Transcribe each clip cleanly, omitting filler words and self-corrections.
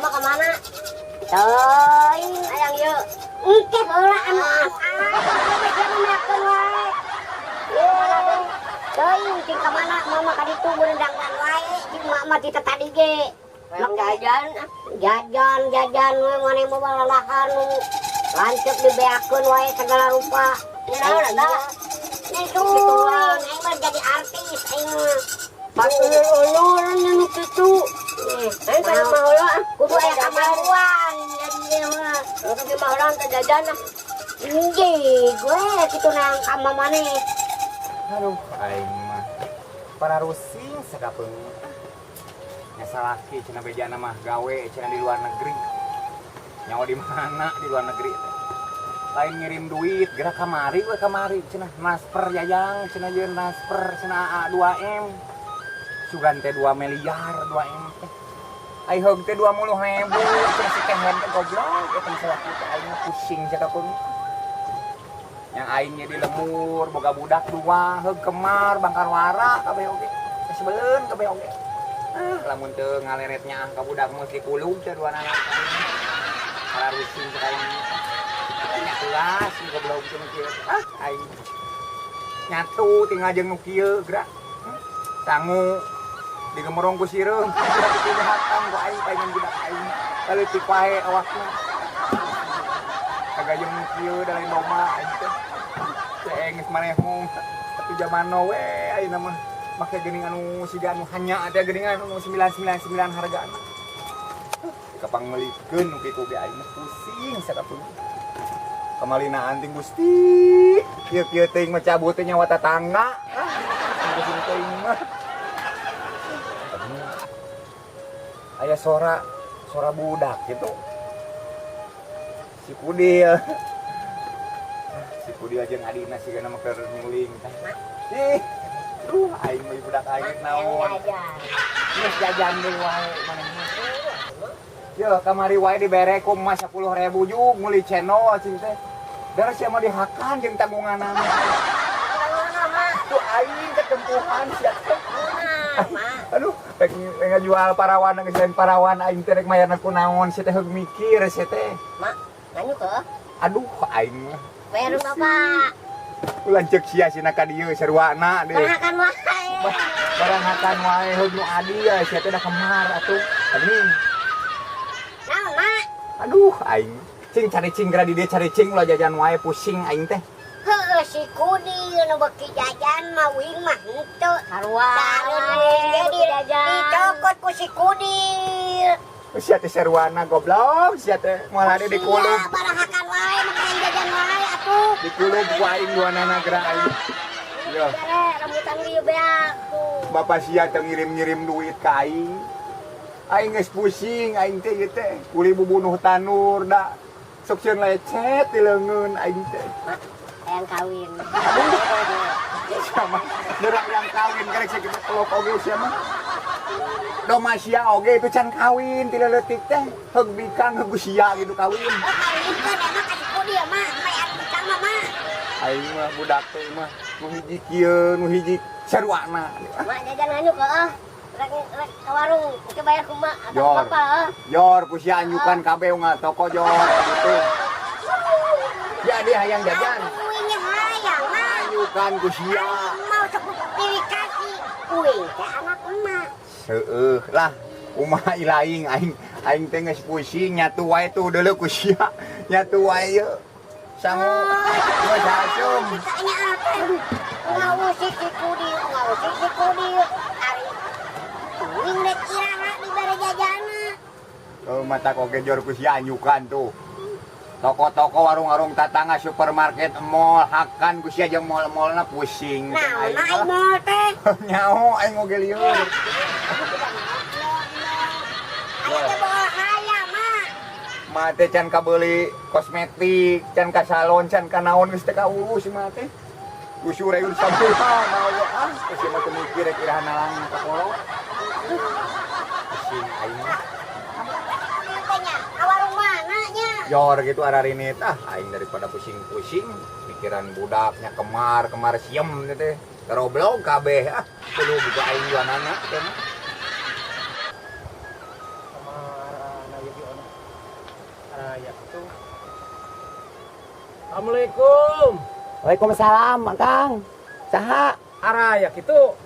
Mah ka mana? Teuing. Hayang ieu. Engke heula anu anu meakeun wae. Ye. Teuing cing ka mana mama ka ditu beunang dangdan wae cing mak mah ti tadi ge. Hayang jajan ah. Jajan jajan we maneh mah balalahan nu lanceuk dibeakeun wae segala rupa. Naon eta? Itu aing mah jadi artis aing mah. Ulur-ulur nu kitu. Aing kana mah heula ah. Kudu aya kamaruan jadi ieu mah. Engke mah heula teh jajan ah. Inggih, gue kitu nang ka maneh. Aduh, aing mah pararusing sakapeung. Nya salaki cenah bejana mah gawe cenah di luar negeri. Nyawa di mana di luar negeri teh. Lain ngirim duit, gerak kamari we kamari cenah transfer yayang cenah jeung transfer cenah AA 2M. Sugan teh 2 miliar 2M teh. Ai heug teh 20.000 cenah si kehed teh goblok eta salaki teh aing mah pusing sakapeung. Yang aing jadi lemur, boga budak dua, heug kemar, bangkar wara kabeh oge. Kasebeleun kabeh oge. Ah, lamun teu ngaleretnya ka budak mah dikulub teh dua anak. Pararusing cek aing. Nyatu si goblok teh nu kieu. Ah, aing. Nyatu tinggal jeung nu kieu gerak. Sangu digemorong ku sireum. Hatang ku aing pengen budak aing. Leutik wae awakna. Kagak jeung nu kieu da lain domba aing teh. Ceeng geus manehmu. Tapi zaman we ayeuna mah make geuning anu siga anu hanya teh geuning anu 999 hargana. Kapang meulikeun nu kitu ge aing mah pusing sakapeung. Kamalina anting Gusti. Kieu-kieu teuing mah cabut teh nyawa tatangga. Ah, pusing teuing mah. Aya sora sora budak gitu. Si Kudil. Si Kudil jeung adina sigana mah keur nyuling teh. Ih, duh aing mah budak aing naon. Geus jajan deui wae maneh mah. Yo kamari wae dibere ku emas 10.000 jug meuli cendol cing teh. Darah sia mah dihakan jeung tanggunganana. Tuh aing ketempuhan sia teh. Aduh, rek ngajual parawan geus lain parawan aing teh rek mayarna ku naon sia teh heug mikir sia teh. Mak, nganyu ke? Aduh, aing mah. Bayar bapak. Ulah ceuk sia sina ka dieu sarwana deui. Barang wae. Barang hakan wae heug nu adi ya sia teh da kemar atuh. Aduh. Naon, Mak? Aduh, aing. Cing cari cing geura di dieu cari cing ulah jajan wae pusing aing teh. Heueuh si Kudil nu beuki jajan mah uing mah henteu. Sarua. Sarua ge dicokot ku si Kudil. Sia teh sarwana goblok, sia teh moal ade dikulub. Barang hakan wae mah hayang jajan wae atuh. Dikulub ku aing duanana geura aing. Yo. Rambutan ieu beak tuh. Bapak sia teh ngirim-ngirim duit ka aing. Aing geus pusing aing teh ieu teh. Kuli bubunuh tanur da. Sok sieun lecet di leungeun aing teh. Mak, hayang kawin. Sama derak yang kawin karek sakitu pelok oge sia mah. Doma sia oge itu can kawin ti leutik teh. Heug bikang heug sia gitu kawin. Oh, kawin kan emang ka si Kudil mah, mayar bikang mah mah. Aing mah budak teh mah nu hiji kieu, nu hiji saruana. Mak jajan nganyu ke ah. Rek rek ka warung, engke bayar ku mak atau Jor. bapak ah. Jor ku sia anjukan kabeh unggal toko jor gitu. Jadi hayang jajan. Uing ge hayang mah. Anjukan ku sia. Aing mau sok pilih kasih. Uing teh anak emak. Seueuh lah kumaha ilaing aing aing teh geus pusing nyatu wae tuh deuleu ku sia. Nyatu wae yeuh. Sangu geus hasum. Ditanya apa? Ngawusik si Kudil, ngawusik si Kudil. Ari uing rek iraha dibere jajana. Oh, mata oge jor ku sia anjukan tuh. Toko-toko warung-warung tatangga supermarket mall hakan ku sia jeung mall-mallna pusing. Naon Aing aing mah. mall teh? Nyaho aing oge lieur. Aya teh bawa hayang mah. Mah teh can kabeuli kosmetik, can ka salon, can ka naon geus teh kaurus mah teh. Usur aing sabulan mah ah, geus mah teu mikir rek iraha nalang ka kolot. Pusing aing mah. Tanya, ka warung mana nya? Jor gitu ararinit ah aing daripada pusing-pusing mikiran budaknya kemar kemar siem teh teroblog kabeh ah kudu buka aing juanana teh mah. Kamarana ieu Assalamualaikum. Waalaikumsalam, Kang. Saha? Araya kitu.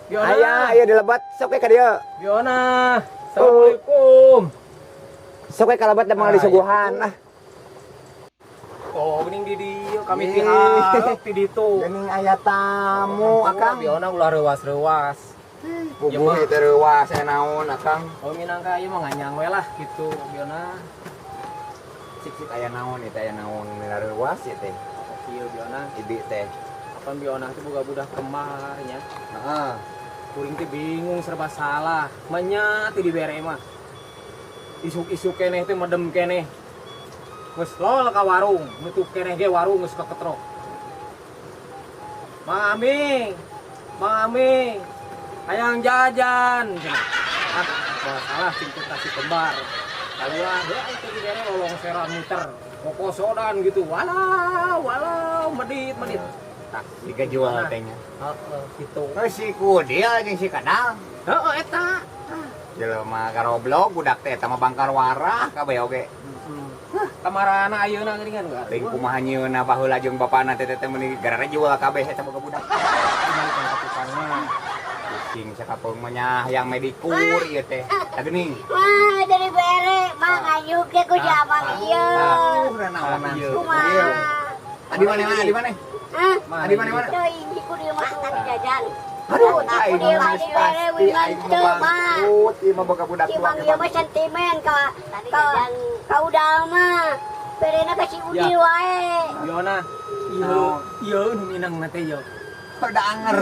Biona. Aya, aya di lebet sok we ka dieu. Biona. Assalamualaikum. Sok we ka lebet da moal disuguhan ah. Oh, geuning di dieu kami ti hareup ti ditu. Geuning aya tamu, Akang. Biona ulah reuwas-reuwas. Puguh ieu teh reuwas aya naon, Akang? Oh, minangka ieu mah nganyang we lah kitu, Biona. Cik-cik aya naon ieu teh aya naon mila reuwas ieu teh. Kieu Biona. Ibi teh. Apan Biona teh boga budak kembar nya. Heeh. Kuring teh bingung serba salah. Manya teh dibere mah. Isuk-isuk keneh teh medem keneh. Geus lol ka warung, nutup keneh ge warung geus keketrok. Mang Aming, Mang Aming, hayang jajan. Ah, masalah cing teh si kembar. Keluar, heuh teh dibere lolongseran muter. Kokosodan gitu. Walau, walau, medit, medit. Tah, Siga jual teh nya. Heeh, kitu. Oh, si Kudil jeung si Kadal. Heeh, eta. Jelema garoblok budak teh eta mah bangkar warah kabeh oge. Kamarana ayeuna geuningan enggak? Teuing kumaha nyieunna baheula jeung bapana teh teh meuni gara jual kabeh eta boga budak. Ka tukang mah. Pusing sakapeung mah nya hayang medikur ieu teh. Tah geuning. Mah dari bere, mah ngayuk ge ku si abang ieu. Ah, naonan. Kumaha? Adi mana mana adi mana? Hah? Adi mana mana? Teuing ku dieu mah tadi jajan. Aduh, aku aing dia mah mah dibere pasti aing teu mah mah. bangkrut ieu mah boga budak Si dua Mang ieu mah sentimen ka udal mah. Berena ka si Udil Ya. wae. Biona, ieu ieu nu minangna teh ieu. Udah anger.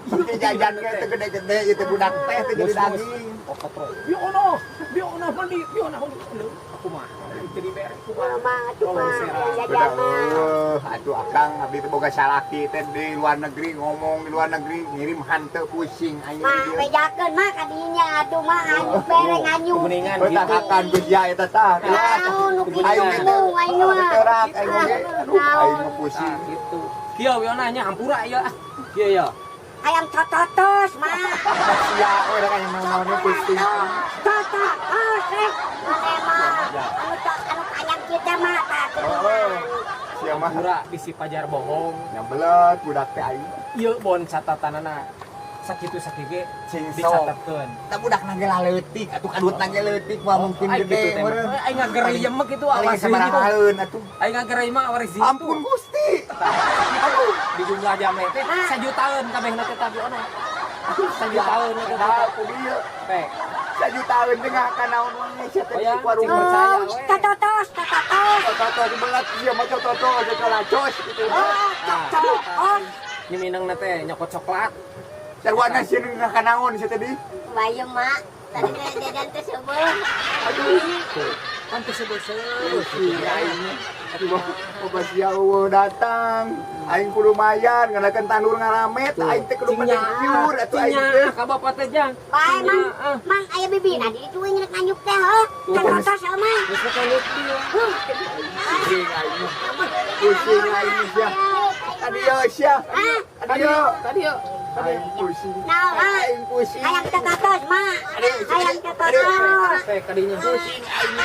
Pakai jajan ge teh gede-gede ieu teh budak teh teh jadi daging. Kokotrok. Biona, Biona mandi, Biona mandi. Leuh, aku mah teu dibere kumaha. Mah atuh mah jajan Udah, mah. atuh akang abdi teh boga salaki teh di luar negeri ngomong di luar negeri ngirim hanteu pusing aing Mah di dieu. bejakeun mah kadinya atuh mah anyuk bere nganyuk. Kemeningan Betah gitu. akan ku sia eta tah. Naon nu kitu Aing teh aing mah. Terak aing oge. Aduh, aing mah pusing. Tah, gitu. Kieu Biona nya hampura ieu ah. Kieu ya. Hayang tototos mah. Sia we da kaya naon pusing. Tototos eh. Mane mah anu tok anu kayang kita mah tah Oh, sia mah Hampura bisi pajar bohong. nyabelet budak teh aing. Ieu bon catatanana sakitu sakieu Cing sok. dicatatkeun. Tah budak na ge leutik atuh kadut na ge leutik mah mungkin Ai, gede kitu teh mah. meureun. Aing ngagerem mah kitu Paling awas gitu. sabarahaeun atuh. Aing ngagerem mah awas gitu. Ampun Gusti. Aduh, di jumlah jamnya teh sajutaan kabehna teh tapi ono. Sajutaan teh. Nah, ku dieu. Teh. Sajutaan teh ngakan naon wae sia teh Oh ya, di warung. cing percaya we. Tototos tototos. Toto dibelat sia mah toto colacos gitu. Oh, tototos. Ini minangna teh nyokot coklat. Sarwana sieun ngakan naon sia teh di. Bayu mak, tadi teh jajan teh seubeuh. Aduh. Kan teu seubeuh-seubeuh. Pusing aing. Aduh, boga sia eueuh datang. Aing kudu mayar ngadakeun tandur ngaramet aing teh kudu pedicure atuh aing teh. Cinya ka bapak teh jang. Bae mang, Ah. mang aya bibina di ditu we ngeuneuh nganyuk teh heuh. Tototos heuh mah. Geus nganyuk dia. Pusing aing. Pusing aing sia. Tadi yo sia. Tadi yo. Tadi yo. Aing pusing. Naon ah? Aing pusing. Hayang tototos mah. Hayang tototos. Teh kadinya. Pusing aing.